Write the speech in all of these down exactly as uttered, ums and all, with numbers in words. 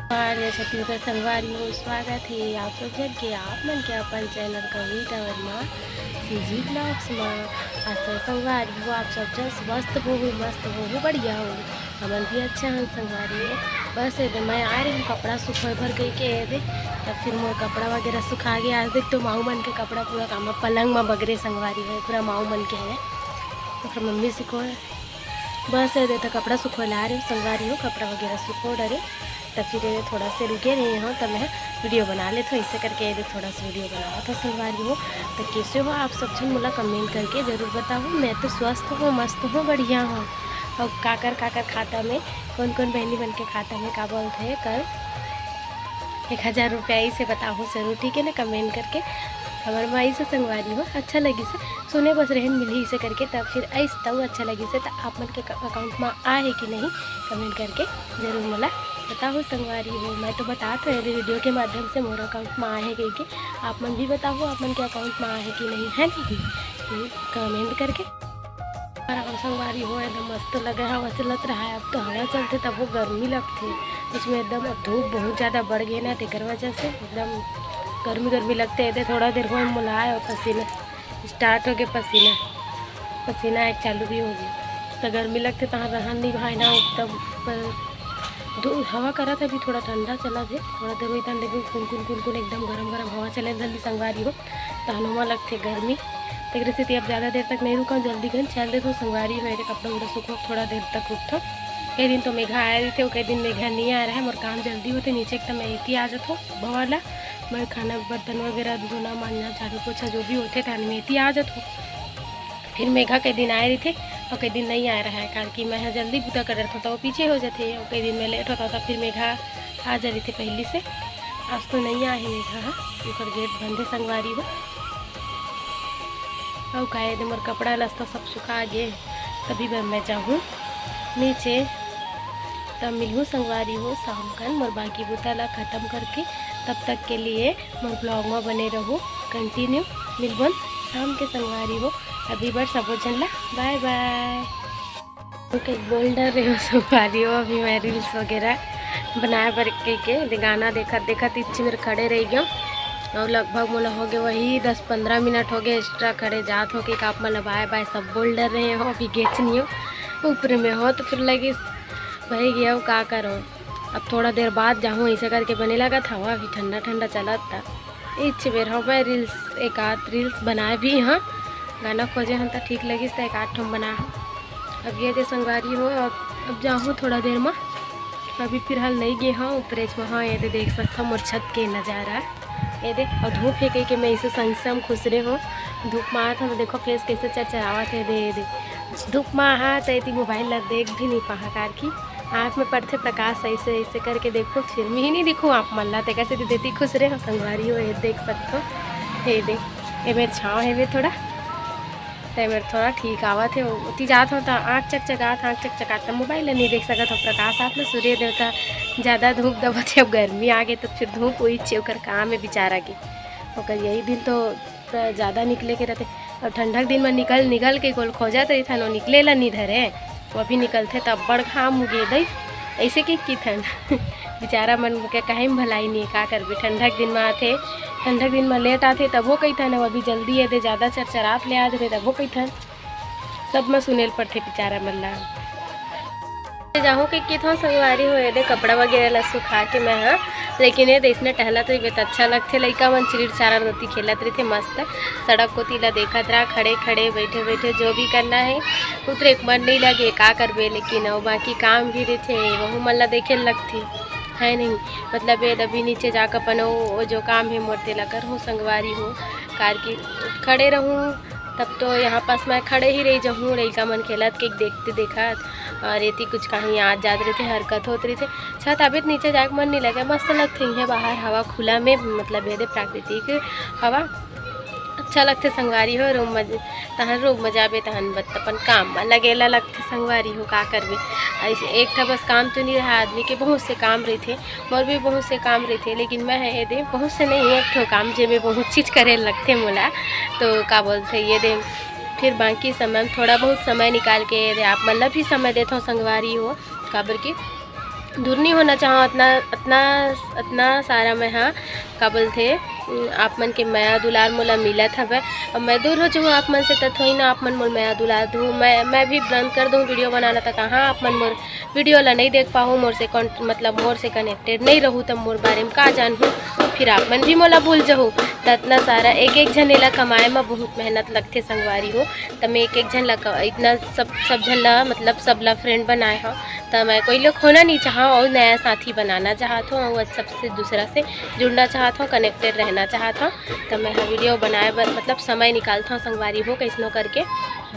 और मैं छत्तीसगढ़ संगवारी हो, स्वागत हे आप सब झन के, आप मन के अपन चैनल कविता वर्मा सीजी ब्लॉग्स मा। आशा संगवारी हो, आप सब झन स्वस्थ हो, मस्त हो, बढ़िया हो। हमन भी अच्छा हन संगवारी हो। बस एदे मैं आए रहे कपड़ा सुखोए बर कहिके एदे, तब फिर मोर कपड़ा वगैरह सुखा गे। आज देख तो माऊ मन के कपड़ा पूरा कामा पलंग मा बगरे संगवारी हो, पूरा माऊ मन के हे, ओकर मम्मी सुखोए। बस एदे तो कपड़ा सुखोए ला रहे संगवारी हो, कपड़ा वगैरह सुखो डरे, तब फिर एदे थोड़ा से रुके रहे हो, तब मैं वीडियो बना लेथो। ऐसे करके एदे थोड़ा सा वीडियो बनावत हो संगवारी हो। तो कैसे हो आप सब झन, मोला कमेंट करके जरूर बताओ। मैं तो स्वस्थ हूँ, मस्त हूँ, बढ़िया हूँ। और काकर काकर खाता में, कौन कौन बहनी मन के खाता में का बोलते हैं कल एक हजार रुपया, इसे बताओ जरूर, ठीक है ना, कमेंट करके। हमर माई से संगवारी हो, अच्छा लगी से सुने बस रहन मिलही इसे करके, तब फिर ऐस तऊ अच्छा लगी से, त आप मन के अकाउंट में आ है कि नहीं, कमेंट करके जरूर मोला बताओ संगवारी हो। मैं तो बतात रहे वीडियो के माध्यम से मोर अकाउंट में आ है कहिके, आप मन भी बताओ आप मन के अकाउंट में आ है कि नहीं, है नहीं, कमेंट करके। और हम संगवारी हो, एकदम मस्त लगे, हवा चलत रहा है। अब तो हवा चलते तब वो गर्मी लगते, उसमें एकदम अब धूप बहुत ज़्यादा बढ़ गई ना, तेकर वजह से एकदम गर्मी गर्मी लगते। एदे थोड़ा देर हो मोला आए और पसीना स्टार्ट हो गए, पसीना पसीना एक चालू भी हो गया, तो गर्मी लगते तहाँ रहन नहीं भाई ना। तब पर धू-, हवा करत है, अभी थोड़ा ठंडा चलत है, थोड़ा देर होई तहन देखबे कुन कुन कुन कुन एकदम गरम गरम हवा चले धन संगवारी हो, तहन ओमा लगथे गर्मी। तेकरे सेती अब ज़्यादा देर तक नहीं रुका, जल्दी गन चल देथो संगवारी हो। एदे कपड़ा उड़ा सुखो, थोड़ा देर तक रुकथो। कई दिन तो मेघा आए रहिथे, कई दिन मेघा नहीं आ रहा है। मोर काम जल्दी होथे, नीचे एक तो मैं इति आ जाथो भवाला, मैं खाना बर्तन वगैरह धोना मांजना झाड़ू पोछा जो भी होथे, तहन मैं इति आ जाथो। फिर मेघा कई दिन आए रहिथे और कई दिन नहीं आए रहा है, कारण कि मैं ह जल्दी बूता कर डरथों तो वो पीछे हो जाथे, और कई दिन मैं लेट होता तो फिर मेघा आ जा रहिथे पहली से। आज तो नहीं आए हे मेघा ह, ओकर गेट बंद हे संगवारी हो। अउ का एदे मोर कपड़ा लत्ता सब सुखा गे, तभी बर मैं जाहूँ नीचे। तब मिलहूँ संगवारी हो शाम कन मोर बाकी बूता ला खत्म करके। तब तक के लिए मोर ब्लॉग में बने रहू, कंटिन्यू मिलबन शाम के संगवारी हो। अभी बर सबो झन ला बाय बाय। ओके, बोल डर रहे हो संगवारी हो, अभी मैं रील्स वगैरह बनाए बर के, के दे गाना देखत देखत इच्ची मेर खड़े रह गयो। और लगभग मोला हो गए वही दस पंद्रह मिनट हो गए एक्स्ट्रा खड़े जात हो के, का आप मन ला बाय बाय सब बोल डर रहे हो, अभी गेच नहीं हो, ऊपर में हो तो फिर लगिस भाई गया, का करो। अब थोड़ा देर बाद जाहूँ, ऐसे करके बने लगा था, हवा भी ठंडा ठंडा चलत था। इच बेर हो मैं रील्स एक आध रील्स बनाए भी हाँ, गाना खोजे हन त ठीक लगिस त एक आध ठन बना हन। अब ये दे संगवारी हो, अब, अब जाहूँ थोड़ा देर में। अभी फिलहाल नहीं गे हाँ, ऊपरेच में हाँ, ये दे देख सकता मोर छत के नज़ारा। ये दे, और धूप हे कहिके मैं इसे संग से हम खुसरे हो। धूप में आत हन तो देखो फेस कैसे चरचरावत हे, दे, ये दे। धूप में आहा त एती मोबाइल ला देख भी नहीं पाहा, कार की आँख में पड़थे प्रकाश, ऐसे, ऐसे करके देखो, फिर मैं ही नहीं दिखूँ आप मन ला, तेकर सेती देती खुसरे हो संगवारी हो, ये देख सकथो। ये दे, ये मेर छाँव हेवे थोड़ा, ते मेर थोड़ा ठीक आवत हे। ओती जात हो त आँख चकचकात, आँख चकचकात त मोबाइल ला नहीं देख सकत हो, प्रकाश आत ना सूर्य देवता, ज़्यादा धूप दबत हे, अब गर्मी आ गे त फिर धूप उइच हे, ओकर काम हे बेचारा के, ओकर यही दिन तो ज़्यादा निकले के रहते। और ठंडा के दिन में निकल, निकल के कोल खोजत रहिथन, वो निकले ला नहीं धरे, वो भी निकलथे त अब्बड़ घाम उगे दई, ऐसे के किथन। बेचारा मन के कहीं भलाई नहीं, का करबे, ठंडा के दिन में आथे, ठंडा के दिन में लेट आथे, तब वो कहिथन, "अब अभी जल्दी हे दे, ज़्यादा चरचरात ले आज रे", तब वो कहिथन। सब में सुनेल पड़थे बेचारा मन ला। जाहूँ के किथों संगवारी हो, एदे कपड़ा वगैरह ला सुखा के मैं हा, लेकिन एदे इसने टहलत रहिबे त अच्छा लगथे। लइका मन चिरिर चारर दोती खेलत रहिथे मस्त, सड़क कोती ला देखत रहा, खड़े खड़े, बैठे बैठे, जो भी करना है, उतरे के मन नहीं लगे, का करबे, लेकिन अउ बाकी काम भी रहिथे, वहू मन ला देखे लगथे, है नहीं। मतलब एदे अभी नीचे जाके अपन वो, वो जो काम है मोर तेला करहूँ संगवारी हो, कार की खड़े रहूँ, तब तो यहाँ पास मैं खड़े ही रही जाहूँ, लइका मन खेलत के देखते देखत, और एती कुछ कहीं आत जात रहिथे, हरकत होत रहिथे। छत आबे त नीचे जाए के मन नहीं लगे, मस्त लगथे इहें बाहर हवा खुला में, मतलब एदे प्राकृतिक हवा अच्छा लगथे संगवारी हो। रूम में, तहन रूम में जाबे तहन बत अपन काम में लगेला लगथे संगवारी हो, का करबे। ऐसे एक ठा बस काम तो नहीं रहा आदमी के, बहुत से काम रहिथे। मोर भी बहुत से काम रहिथे, लेकिन मैं ह एदे बहुत से नहीं, एक ठो काम जेमे बहुत चीज करे लगथे मोला, तो का बोलथे एदे, फिर बाकी समय में थोड़ा बहुत समय निकाल के एदे आप मन ला भी समय देथव संगवारी हो, काबर कि दूर नहीं होना चाहूँ, अतना, अतना, अतना सारा मैं, हाँ, का बोलथे, उम, आप मन के मया दुलार मोला मिलत हवय। अब मैं दूर हो जाऊँ आप मन से, त थोड़ी ना आप मन मोर मया दुलार दू। मैं, मैं भी बंद कर दूँ वीडियो बनाना, त कहाँ आप मन मोर वीडियो ला नहीं देख पाहू, मोर से कॉन-, मतलब मोर से कनेक्टेड नहीं रहू, त मोर बारे में का जानहू, फिर आप मन भी मोला भूल जहू। त अतना सारा एक एक झने ला कमाए म बहुत मेहनत लगथे संगवारी हो। त मैं एक एक झन ला क-, इतना सब, सब झन ला, मतलब सब ला फ्रेंड बनाए हव। त मैं कोई ला खोना नहीं चाहव और नया साथी बनाना चाहत हव और अच्छा से दूसरा से जुड़ना चाहत हव, कनेक्टेड रहना चाहत हव। त मैं ह वीडियो बनाए बर मतलब समय निकालत हव संगवारी हो, कैसनो करके।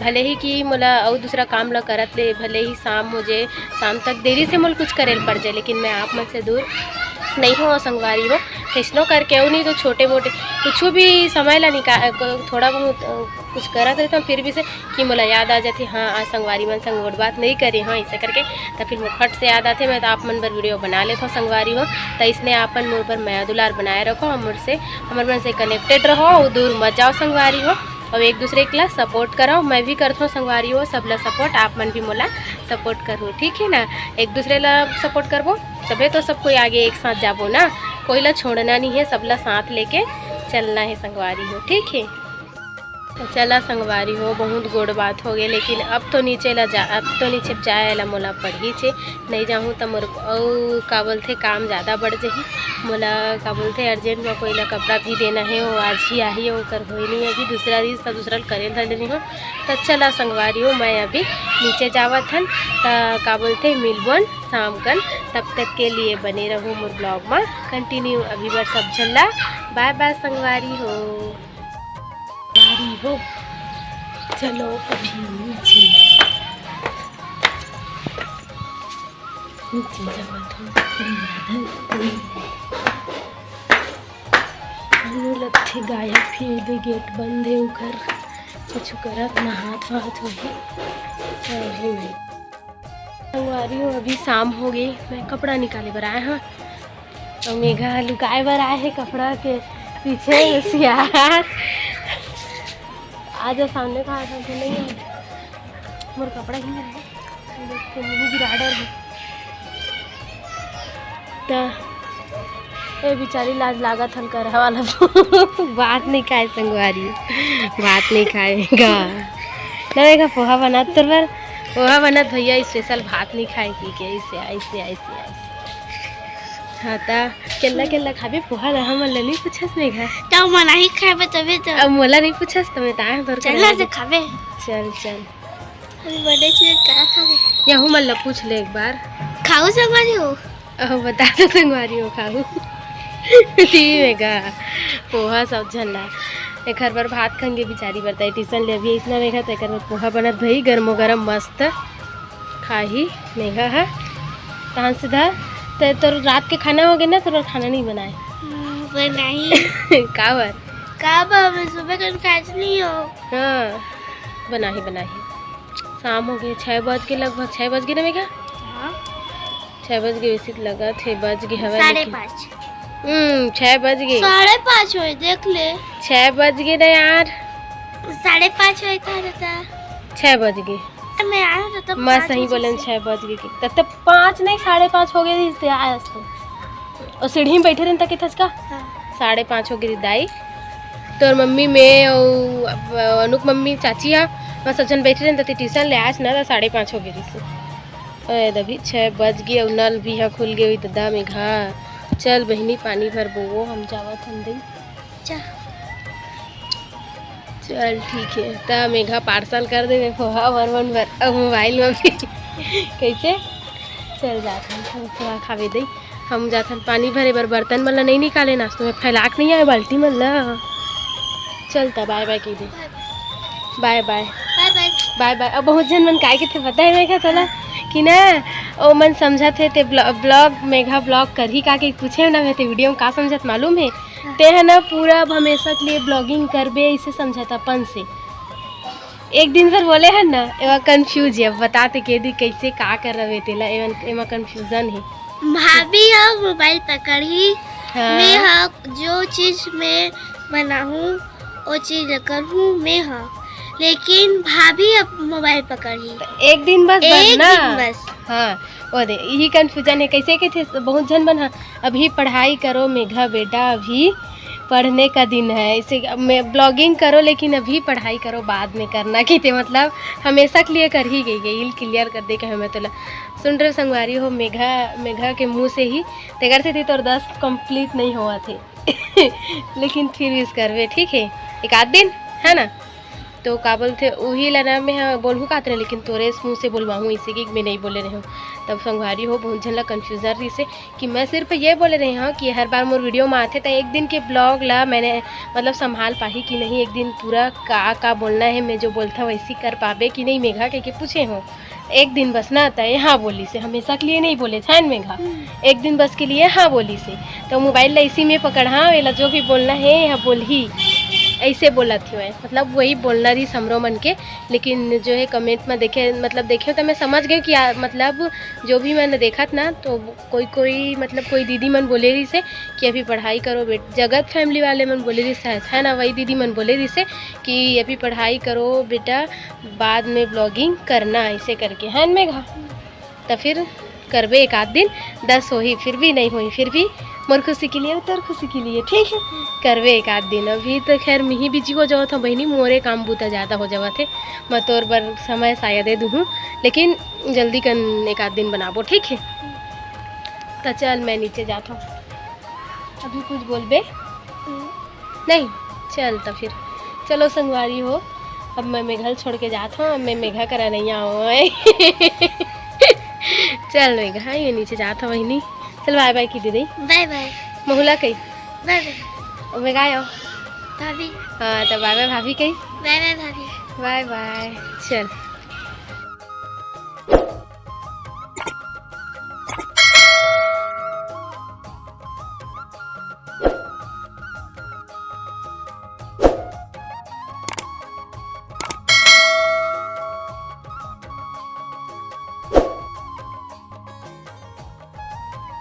भले ही कि मोला अउ दूसरा काम ला करत ले, भले ही शाम हो जाए, शाम तक देरी से मोला कुछ करे ल पड़ जाए, लेकिन मैं आप मन से दूर नहीं हो संगवारी हो। कैसनो करके अउ नहीं तो छोटे मोटे कुछ भी समय ला निकाल, थोड़ा बहुत, अ, कुछ करत रहता हूँ, फिर भी से कि मोला याद आ जाथे, हाँ, आज संगवारी मन संग गोठ बात नहीं करे, हाँ, ऐसे करके। त फिर मोर फट से याद आथे, मैं तो आप मन बर वीडियो बना लेथव संगवारी हो। त इसने आप मन मोर बर मया दुलार बनाए रखो, हमर से, हमर मन से कनेक्टेड रहो, अउ दूर मत जाओ संगवारी हो। अउ एक दूसरे के ला सपोर्ट करो, मैं भी करथव संगवारी हो, सब ला सपोर्ट, आप मन भी मोला सपोर्ट करो, ठीक है ना? एक दूसरे ला सपोर्ट करबो, तबे तो सब कोई आगे एक साथ जाबो ना, कोई ला छोड़ना नहीं है, सब ला साथ लेके चलना है संगवारी हो, ठीक है? त चला संगवारी हो, बहुत गोड़ बात हो गए, लेकिन अब तो नीचे ला जा, अब तो नीचे जाए ला मोला पड़ही छे, नहीं जाहूँ त मोर अउ का बोलथे काम ज़्यादा बढ़ जही। मोला का बोलथे अर्जेंट में कोई ला कपड़ा भी देना है, वो आज ही आही, ओकर होई नहीं अभी, दूसरा दिन सब दूसरा ल करे धर लेनी हो। त चला संगवारी हो, मैं अभी नीचे जावत हन, त का बोलथे मिलबोन शाम कन, तब तक के लिए बने रहू मोर ब्लॉग में कंटिन्यू। अभी बर सब झन ला बाय बाय संगवारी हो। गाड़ी हो, चलो अभी नीचे, नीचे जावत हूँ। कोई आधा कोई मुँह लगथे गायब, फिर भी गेट बंद है ओकर, कुछ करत ना हाथ वाथ वही, वही नहीं। संगवारी हो, अभी शाम हो गई, मैं कपड़ा निकाले बर आए हव। तो मेघा लुकाए बर आए हे कपड़ा के पीछे, होशियार। आज सामने का आता तो नहीं है। मोर कपड़ा ही नहीं है। देखते नहीं गिरा डर है। त ए बिचारी लाज लागत हन करहा वाला। भात नहीं खाए संगवारी, भात नहीं खाए गा। ना मेघा पोहा बनात तोर बर, पोहा बनात भैया स्पेशल भात नहीं खाए की के ऐसे, ऐसे, ऐसे, ऐसे। हाँ ता केल्ला, केल्ला खाबे पोहा ला, हमन ला नहीं पूछस मेघा। त मना ही खाबे तबे तो। अब मोला नहीं पूछस त मैं ताए तोर चल ना तो खाबे। चल, चल। अभी बर्थडे चीज का खाबे? यहू मन ला पूछ ले एक बार। खाऊ संगवारी हो? अहो, बता दो संगवारी हो खाऊ। ती मेघा, पोहा सब झन ला। एकर बर भात खंगे बिचारी बर, ताई ट्यूशन ले अभी इतना मेघा, त एकर बर पोहा बनत भई, गरमो गरम मस्त खाही मेघा हा। तहन सीधा, ते तोर रात के खाना हो गए ना, तोर खाना नहीं बनाए। हम्म, बनाही। का बर? का बर, मैं सुबह कन खाए नहीं हो। हाँ, बनाही, बनाही। शाम हो गए, छः बज के लगभग, छः बज गए ना मेघा? हाँ। छः बज गए, वैसे तो लगा थे, बज गए हवा, साढ़े लेकिन पाँच। हम्म, छः बज गए। साढ़े पाँच होए, देख ले। छः बज गए ना यार। साढ़े पाँच होए कहा रहता। छः बज गए। मैं आया था तब मैं पाँच सही बजे बोलन, से। छः बज गए कि तब तक पाँच नहीं, साढ़े पाँच हो गए थे, आया तो। और सीढ़ी में बैठे रहन तक थचका। हाँ। साढ़े पाँच हो गए दाई। तोर मम्मी, मैं अउ अनुक मम्मी, चाची हा, मैं सब झन बैठे रहन तक ट्यूशन ले आस ना, तो साढ़े पाँच हो गए थे। ए, दभी छः बज गए, अउ नल भी हा खुल गए, ददा मेघा। चल बहिनी, पानी भर बोवो, हम जावत हन दई। जा। चल ठीक है, त मेघा पार्सल कर दे मैं पोहा बर मन बर, अब मोबाइल में भी। कैसे? चल जात हन, हम पोहा खावे दई। हम जात हन पानी भरे बर, बर्तन मन ला नहीं निकाले, नाश्तो में फैलाक नहीं आए बाल्टी मन ला। चल त बाय बाय कह दे। बाय बाय। बाय बाय। बाय बाय। अब बहुत झन मन काय कथे पता है मेघा तोला कि ना, ओ मन समझत हे ते ब्लॉ-, ब्लॉग, मेघा ब्लॉग करही का के पूछे ना, मैं ते वीडियो में का समझत मालूम है? हाँ। ते है ना पूरा अब हमेशा के लिए ब्लॉगिंग करबे, इसे समझत अपन से। एक दिन भर बोले है ना, एमा कंफ्यूज है, अब बताते के दी कैसे का कर रहे तेला, एमा, एमा कंफ्यूजन है। भाभी ह मोबाइल पकड़ही, हाँ। मैं ह जो चीज मैं बनाहूँ, ओ चीज ल करहूँ मैं ह, लेकिन भाभी अब मोबाइल पकड़ही। एक दिन बस, बस एक ना। दिन बस। हाँ, ओ दे, यही confusion है। कैसे कथे बहुत झन मन ह, "अभी पढ़ाई करो मेघा बेटा, अभी पढ़ने का दिन है।" ऐसे मैं, "blogging करो लेकिन अभी पढ़ाई करो, बाद में करना" कथे। मतलब हमेशा के लिए कर ही गई, गई clear कर दे कहे मैं तोला। सुन रहे हो संगवारी हो, मेघा, मेघा के मुँह से ही, तेकर से थी तोर दस complete नहीं होवत हे। लेकिन फिर भी करबे, ठीक है, एक आध दिन, है ना? तो का बोलथे, उही ला ना मैं ह बोलहूँ कात रहे, लेकिन तोरे मुँह से बोलवाहूँ, इसे कि मैं नहीं बोले रहे हूँ। तब संगवारी हो, बहुत झन ला confusion रहिसे कि मैं सिर्फ ये बोले रहे हूँ कि हर बार मोर video में आथे, त एक दिन के blog ला मैंने, मतलब, संभाल पाही कि नहीं, एक दिन पूरा का, का बोलना है, मैं जो बोलता वैसी कर पाबे कि नहीं मेघा, कह के पूछे हूँ। एक दिन बस ना, त हाँ बोलिसे, हमेशा के लिए नहीं बोले, छान मेघा, एक दिन बस के लिए हाँ बोलिसे। तो mobile ला इसी में पकड़, हाँ, एला जो भी बोलना है, यहाँ बोलही, ऐसे बोलत हवय। मतलब, वही बोलना रहिस हमरो मन के। लेकिन जो है, comment में देखे, मतलब, देखे तो मैं समझ गई कि आ, मतलब, जो भी मैंने देखत ना, तो कोई, कोई, मतलब, कोई दीदी मन बोले रहिसे कि अभी पढ़ाई करो बेट, जगत family वाले मन बोले रहिसे, है ना, वही दीदी मन बोले रहिसे कि अभी पढ़ाई करो बेटा, बाद में blogging करना, ऐसे करके, है ना मेघा? त फिर करबे एक आध दिन, दस होही, फिर भी नहीं होही, फिर भी मोर खुशी के लिए, तोर खुशी के लिए, ठीक है? करबे एक आध दिन। अभी तो खैर मिही busy हो जावत हूँ बहिनी, मोरे काम बूता ज़्यादा हो जावत हे, मैं तोर बर समय शायद दे दूँ, लेकिन जल्दी कन एक आध दिन बनाबो, ठीक है? त चल, मैं नीचे जात हूँ। अभी कुछ बोलबे? नहीं, चल त फिर। चलो संगवारी हो, अब मैं मेघा ल छोड़ के जात हूँ, अब मैं मेघा करा नहीं आऊँ। चल मेघा, ये नीचे जात हूँ बहिनी। चल bye bye की दीदी। Bye bye। महुला कही। Bye bye। ओ मेघा आओ। भाभी। हाँ, तो bye bye भाभी कही। Bye bye भाभी। Bye bye। चल।